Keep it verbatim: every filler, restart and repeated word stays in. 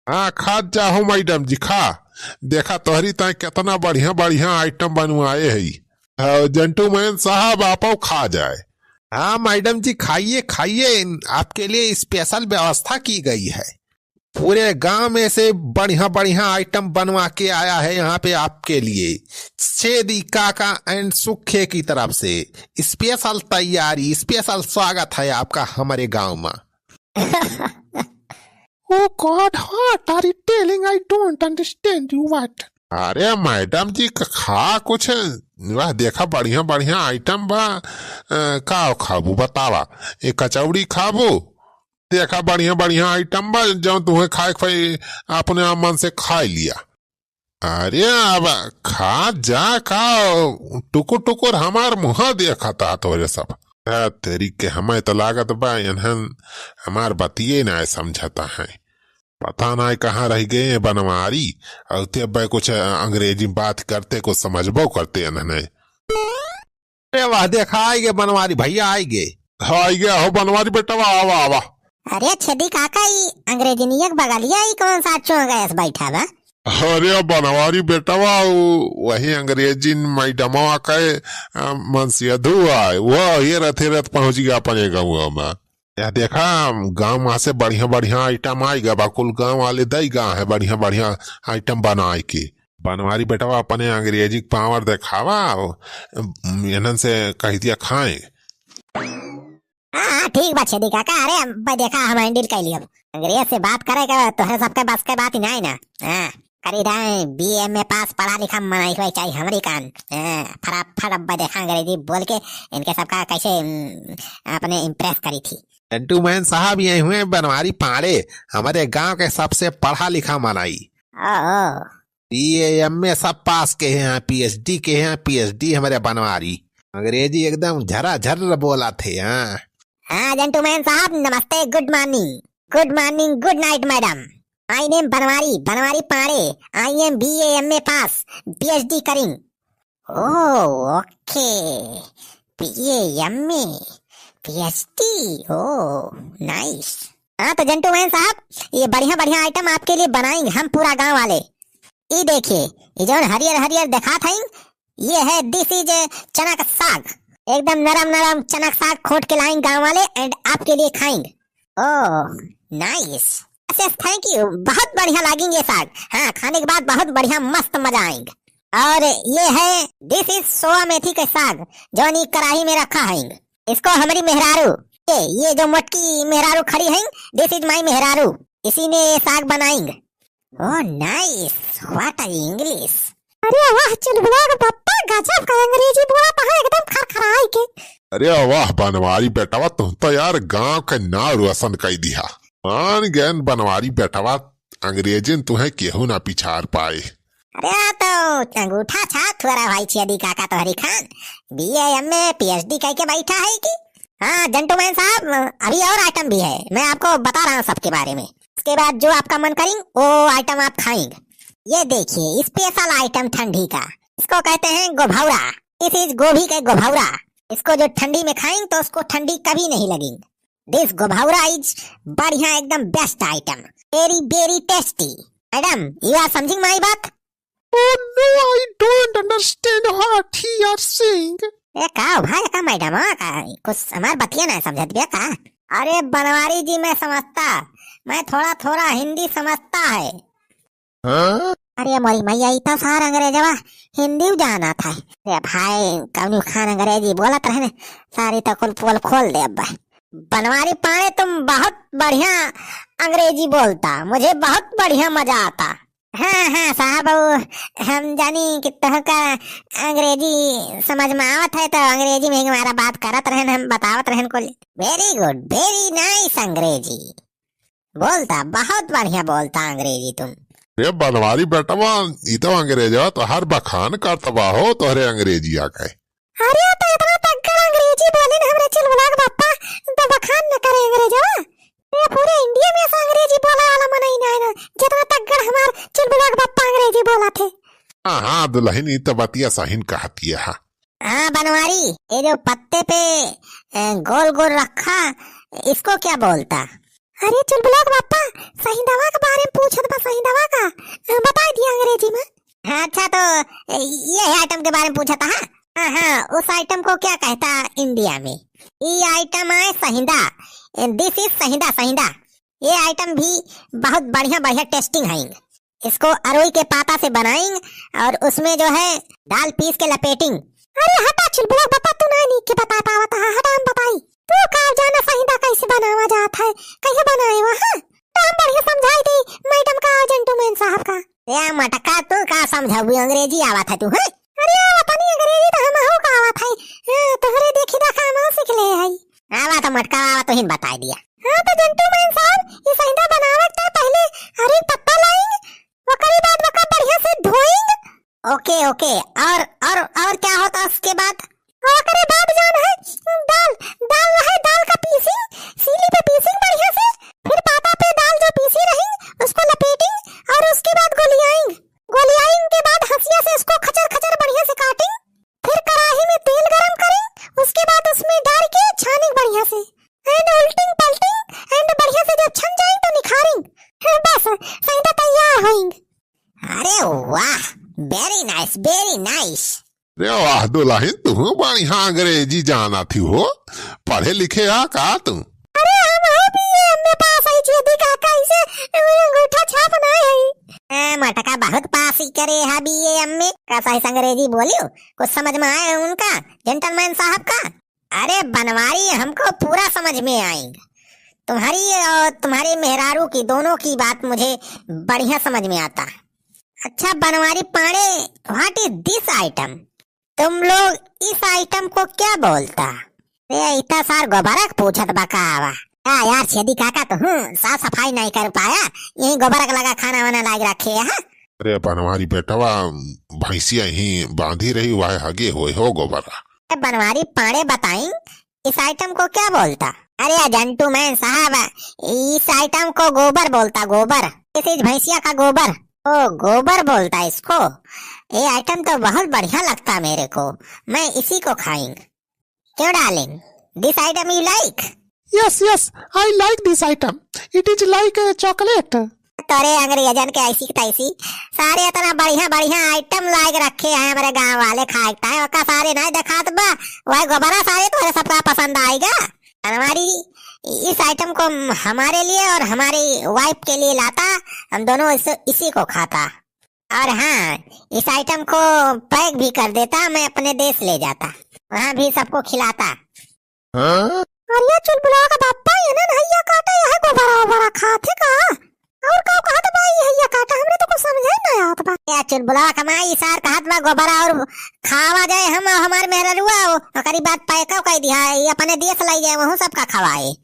हाँ, खात जाहो मैडम जी, खा। देखा तोहरी ताई केतना बढ़िया बढ़िया item बनवाए हई। हाँ, gentleman साहब, आपो खा जाए। हाँ मैडम जी, खाइए, खाइए, आपके लिए special व्यवस्था की गई है। पूरे गांव में से बढ़िया बढ़िया item बनवा के आया है यहाँ पे आपके लिए। छेदी काका and सुखे की तरफ से special तैयारी, special स्वागत है आपका हमारे गांव में। Oh God, what are you telling? I don't understand you, what? अरे मैडम जी, क-, खा कुछ। वह देखा, बढ़िया बढ़िया item बा। अ, का खाबू बतावा? एक कचौड़ी खाबू? देखा, बढ़िया बढ़िया item बा, जौन तुहें खाए के पड़ी, अपने आप मन से खाए लिया। अरे अब खा जा, का टुकुर टुकुर हमार मुँह देखता तोरे सब। आ, तेरी के, हमें तो लागत बा इन्हन हमार बतिये ना समझता है। पता ना कहाँ रह गए ये बनवारी, और ते बे कुछ अंग्रेजी में बात करते, कुछ समझबो करते इन्हने। अरे वाह, देखा, आइगे बनवारी भैया, आइगे। हाँ, आइगे हो बनवारी बेटवा, आवा, आवा। अरे छेदी काका, ई अंग्रेजनिया के बगलिया, ई कौन सा चोंगा एस बैठा बा? अरे बनवारी बेटवा, उ वही अंग्रेजी मैडमवा के, अ, मनसेधु आए, वो ये रथे रथ पहुँच गया अपने गाँव में। या देखा, गाँव में से बढ़िया बढ़िया item आइगा बा, कुल गाँव वाले दई गा है बढ़िया बढ़िया item बनाए के। बनवारी बेटवा, अपने अंग्रेजी के power देखावा, इन्हन से कह दिया खाएं। हाँ, हाँ, ठीक बा छेदी काका। अरे, अब देखा, हम handle कर लियो। अंग्रेज से बात करे के तोहरे सबके बस के बात ही नहीं ना। हाँ, करी रहे B A M A pass, पढ़ा लिखा मनई हुए चाहिए हमरी कान। हाँ, फटाफट अब देखा अंग्रेजी बोल के इनके सबका कैसे, उम, अपने impress करी थी। Gentleman साहब, ये हुए बनवारी पांड़े, हमारे गांव के सबसे पढ़ा लिखा मनई। ओहो। B A M A सब pass के हैं, P H D के हैं, P H D हमारे बनवारी। अंग्रेजी एकदम झरा झर बोला थे, हाँ। हाँ, gentleman साहब, नमस्ते, good morning, good morning, good night, madam। My name बनवारी, बनवारी पांड़े। I am B A M A pass, P H D करिंग। Oh, okay। B A M A, P H D, oh, nice। हाँ, तो gentleman साहब, ये बढ़िया बढ़िया item आपके लिए बनाएंगे हम, पूरा गांव वाले। ई देखिए, ये जौन हरियर हरियर देखात हईं, ये है, this is चना का साग। एकदम नरम नरम चना का साग खोट के लाएंगे गांव वाले and आपके लिए खाएंगे। Oh, nice। Yes, thank you। बहुत बढ़िया लागेंगे ये साग। हाँ, खाने के बाद बहुत बढ़िया, मस्त मजा आएंगे। और ये है, this is सोया मेथी के साग, जौन ई कढ़ाई में रखा है। इसको हमारी मेहरारू, ये, ये जो मोटकी मेहरारू खड़ी है, this is my मेहरारू, इसी ने ये साग बनाएंगे। Oh, nice। What a English। अरे वाह, चुलबुला के पप्पा, गजब का अंग्रेजी बोलत है, एकदम खरखराई के। अरे वाह, बनवारी बेटवा, तुम तो यार गांव के नाव रोशन कई दिहा। मान गयन बनवारी बेटवा, अंग्रेजी में तुहें केहू ना पिछार पाए। अरे, आ तो अंगूठा छाप थुअरा भाई छेदी काका तोहरी खान, B A M A P H D कह के बैठा है कि? हाँ, gentleman साहब, अभी और item भी है, मैं आपको बता रहा हूँ सबके बारे में। इसके बाद जो आपका मन करेंगे, वो item आप खाएंगे। ये देखिए, special item ठंडी का, इसको कहते हैं गोभौरा। This is गोभी के गोभौरा। इसको जो ठंडी में खाएंगे, तो उसको ठंडी कभी नहीं लगेंगे। This गोभौरा is बढ़िया, एकदम best item, very, very tasty। Madam, you are समझिंग my बात? Oh no, I don't understand what he are saying। ए, का हो भाई, का मैडम, हाँ, का कुछ हमार बतिया ना समझत बिया का? अरे बनवारी जी, मैं समझता, मैं थोड़ा थोड़ा हिंदी समझता है। हाँ? अरे मोरी मैया, ई तो सार अंग्रेजवा हिंदी जाना था। अरे भाई, कौनो खान अंग्रेजी बोलत रहे ने, सारी तो कुल पोल खोल दे अब। बनवारी पांड़े, तुम बहुत बढ़िया अंग्रेजी बोलता, मुझे बहुत बढ़िया मजा आता। हाँ, हाँ, साहब, वो हम जानी कि तोहका अंग्रेजी समझ में आवत है, तो अंग्रेजी में हमारा बात करत रहन, हम बतावत रहन कुल। Very good, very nice अंग्रेजी। बोलता, बहुत बढ़िया बोलता अंग्रेजी तुम। रे बनवारी बेटवा, ई तो अंग्रेजवा तोहार बखान करत बा हो, तोहरे अंग्रेजिया के। अरे, तो इतना तगड़ा अंग्रेजी बोलिन हमरे चुलबुला के बापा, तो बखान न करे अंग्रेजवा। ये पूरे इंडिया में ऐसा अंग्रेजी बोले वाला मनई ना है ना, जितना तगड़ा हमार चुलबुला के बापा अंग्रेजी बोला थे। हाँ, हाँ, दुलहिन, ई तो बतिया सहिन कहतिया हा। हाँ, बनवारी, ये जो पत्ते पे, ए, गोल गोल रखा, इसको क्या बोलता? अरे चुलबुला के बापा, सहिंदवा के बारे में पूछत बा बारे में पूछा था, हाँ? हाँ, हाँ, उस आइटम को क्या कहता इंडिया में? ई आइटम है सहिंदा, दिस इज सहिंदा, सहिंदा। ये आइटम भी बहुत बढ़िया, बढ़िया टेस्टिंग है। इसको अरोई के पाता से बनाइंग और उसमें जो है दाल पीस के लपेटिंग। अरे हटा चुलबुला बापा, तू ना नीक के बता पावत हा, हटा हम बताई। तू का जाना सहिंदा कैसे बनावा जात है, कैसे बनाए वहाँ? तो हम बढ़िया समझाई दी मैडम का और जेंटलमैन साहब का। ए मटका, तू का समझाबू, अंग्रेजी आवत है तू, हैं? अरे आवत नहीं अंग्रेजी तो हमहू का आवत है। हाँ, तोहरे देखी देखा हम सीख ले है। आवा तो मटका, आवा तो हिन बताई दिया। हाँ तो जेंटलमैन साहब, ई सहिंदा बनावे के पहले अरे पत्ता लाइंग, ओकरे बाद ओका बढ़िया से धोइंग। ओके, ओके, और, और, और क्या होता उसके बाद? ओकरे बाद जौन है दाल, दाल रहे, दाल का पीसिंग, सीली पे पीसिंग बढ़िया से, फिर पाता पे दाल जो पीसी रही उसको लपेटिंग और उसके बाद गोलियाइंग। गोलियाइंग के बाद हंसिया से उसको खचर खचर बढ़िया से काटिंग, फिर कढ़ाई में तेल गरम करिंग, उसके बाद उसमें डाल के छानिंग बढ़िया से, and उल्टिंग पलटिंग, and बढ़िया से जब छन जाई तो निखारिंग। बस, सहिंदा तैयार होइंग। अरे वाह, very nice, very nice। अरे वाह दुलहिन, तुहू बढ़िया अंग्रेजी जाना थी हो, पढ़े लिखे हा का तू? अरे हम हो बीए एमए पास है छेदी काका, इसे अंगूठा छाप ना है। ए, मटका बहुत पास ही करे हा बीए एमए, कसा ही अंग्रेजी बोलियो, कुछ समझ में आए उनका, जेंटलमैन साहब का? अरे बनवारी, हमको पूरा समझ में आएंगे, तुम्हारी और तुम्हारे मेहरारू की, दोनों की बात मुझे बढ़िया समझ में आता। अच्छा बनवारी पांडे, what is this item? तुम लोग इस आइटम को क्या बोलता? अरे इतना सार गोबरक पूछत बा का आवा? का यार छेदी काका, तो हूँ साफ सफाई नहीं कर पाया, यही गोबरक लगा खाना वाना लाग रखे है। अरे बनवारी बेटवा, भैंसिया ही बांधी रही, वह हगे होए हो गोबरा। ए बनवारी पांडे बताई, इस आइटम को क्या बोलता? अरे जेंटलमैन साहब, इस आइटम को गोबर बोलता, गोबर। This is भैंसिया का गोबर। ओ, गोबर बोलता इसको। ये आइटम तो बहुत बढ़िया लगता मेरे को, मैं इसी को खाइंग। क्यों डार्लिंग, this item you like? Yes, yes, I like this item. It is like a chocolate. तोरे अंग्रेजन के ऐसी की तैसी, सारे इतना बढ़िया बढ़िया आइटम लाग रखे हैं हमारे गांव वाले खाए के टाइम, ओका सारे नहीं दिखात बा, वह गोबरा सारे तोरे सबका पसंद आएगा। बनवारी, इस आइटम को हमारे लिए और हमारी वाइफ के लिए लाता, हम दोनों इस, इसी को खाता। और हाँ, इस आइटम को पैक भी कर देता, मैं अपने देश ले जाता, वहाँ भी सबको खिलाता। हाँ? अरे चुलबुला का बापा, ये ना हैया काटा, यह गोबरा ओबरा खात है का? और का कहत बा ये हैया काटा, हमरे तो कुछ समझे ना आवत बा। या चुलबुला का माई, सार कहत बा गोबरा और खावा जाए हम और हमार मेहररुआ, ओकरी बाद पैक कर दिया, ये अपने देश ले जाए, वहू सबका खवाए।